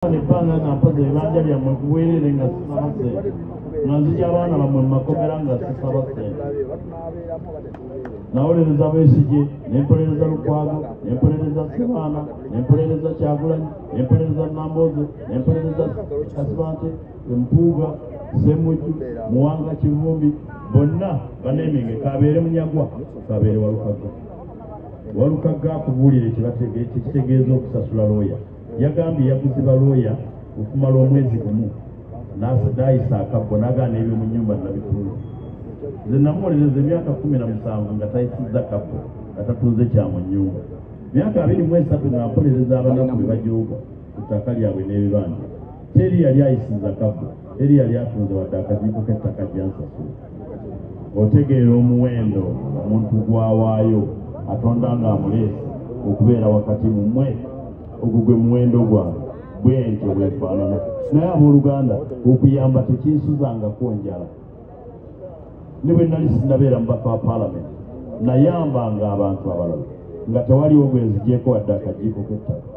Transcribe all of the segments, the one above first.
Ebbanga nga mpoze ebibanja byammwe ku bwereere nga sisaba ssente, nga nzija abaana bammwe mu makomera nga sisaba ssente. Nawolereza Besigye, ne mpolereza Lukwago, ne mpolereza Ssebaana, ne mpolereza Kyagulanyi, ne mpolereza Nambooze, ne mpolereza Kasibante, Mpuuga, Ssemujju, Muwanga Kivumbi, bonna baneeminge kabeere Munyagwa, kabeere Walukagga. Walukagga akubuulire kyekitegeeza okusasula looya. Yagambye yaguze balooya okumala omwezi gumu n'ayisa akabbo n'agaana ebyo mu nnyumba nabitunda. Nze namuwolereza emyaka 17 nga tayisizza kabbo, nga tatunze kya mu nnyumba. Myaka 23 nga mpolereza abanaku be bajooga ku ttaka lyabwe n'ebibanja. Teri yali ayisizza kabbo, teri yali atunze wadde akajiiko k'ettaka gyansasula. Otegeera omuwendo omuntu gw'awaayo atonda ng'amuleese okubeera wakati mu mmwe. Ogwo gwe muwendo gwange bwe ntyo bwefaanana. Naye abooluganda, okuyamba tekinsuzangako njala. Ne bwe nali sinnabeera mubaka wa paalamenti, nayambanga abantu abalala nga tewaliwo gwe nzigyeko wadde akajiiko k'ettaka.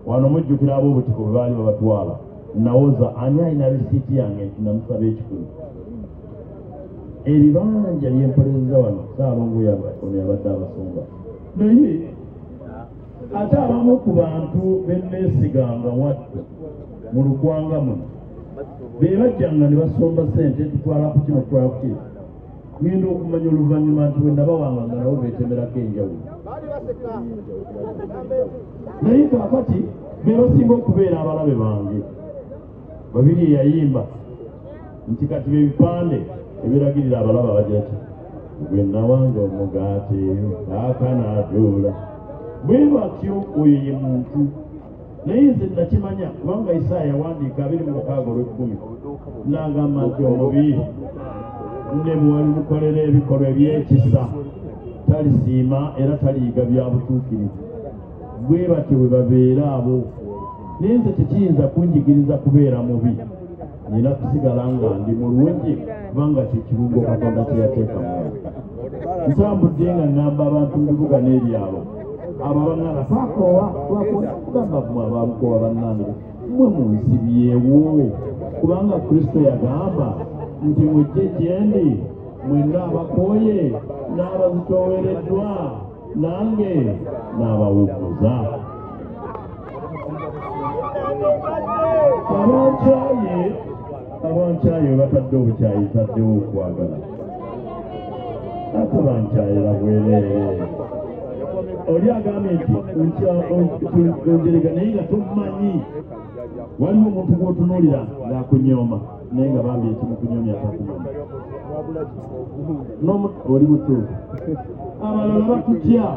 Wano mujjukira ab'obutiko bwe baali babatwala, nawoza ani alina risiiti yange nti namusaba 1,000. Ebibanja bye mpolereza wano Ssaalongo ono yabadde abasonga. Naye ate abamu ku bantu be neesiganga wattu mu lukwanga muno be bajjanga ne basomba ssente tutwala ku kino tutwala ku kino. Ngenda okumanya oluvannyuma nti bwe nabawanga nga nabo beetemerako enjawulo. Naye kaakati be basinga okubeera abalabe bange. Babiri eyayimba nti kati be bipande ebiragirira abalabe abagira ki gwe nawanga omugaati kaakano atuula. Bwe batyo oyo ye muntu. Naye nze nakimanya kubanga Isaaya yawandiika 26 olw'ekkumi n'agamba nti omubi ne bw'alimukolera ebikolwa eby'ekisa talisiima era taliyiga bya butuukirivu. Bwe batyo bwe babeera abo. Naye nze tekiyinza kunjigiriza kubeera mubi, nina kusigala nga ndi mulungi kubanga kye kirungo Katonda kye yateeka mu nze. Ntambudde nga ŋŋamba abantu mu bibuga n'ebyalo abo abangamba twakoowa, twakoowa, kugamba mmwe abamukoowa bannange mmwe munsibyewo, kubanga Kristo yagamba nti mujje gye ndi mwenna abakooye n'abazitoowereddwa nange n'abawummuza. Abankyaye we batadde obukyayi taddewo okwagala, ate bankyayira bwereere. Oli agambye nti onjerega naye nga tomanyi. Waliwo omuntu gw'otunuulira ng'akunyooma naye nga bambi ekimukunyoomya takumanyi. Oli mutuufu. Abalala batutya.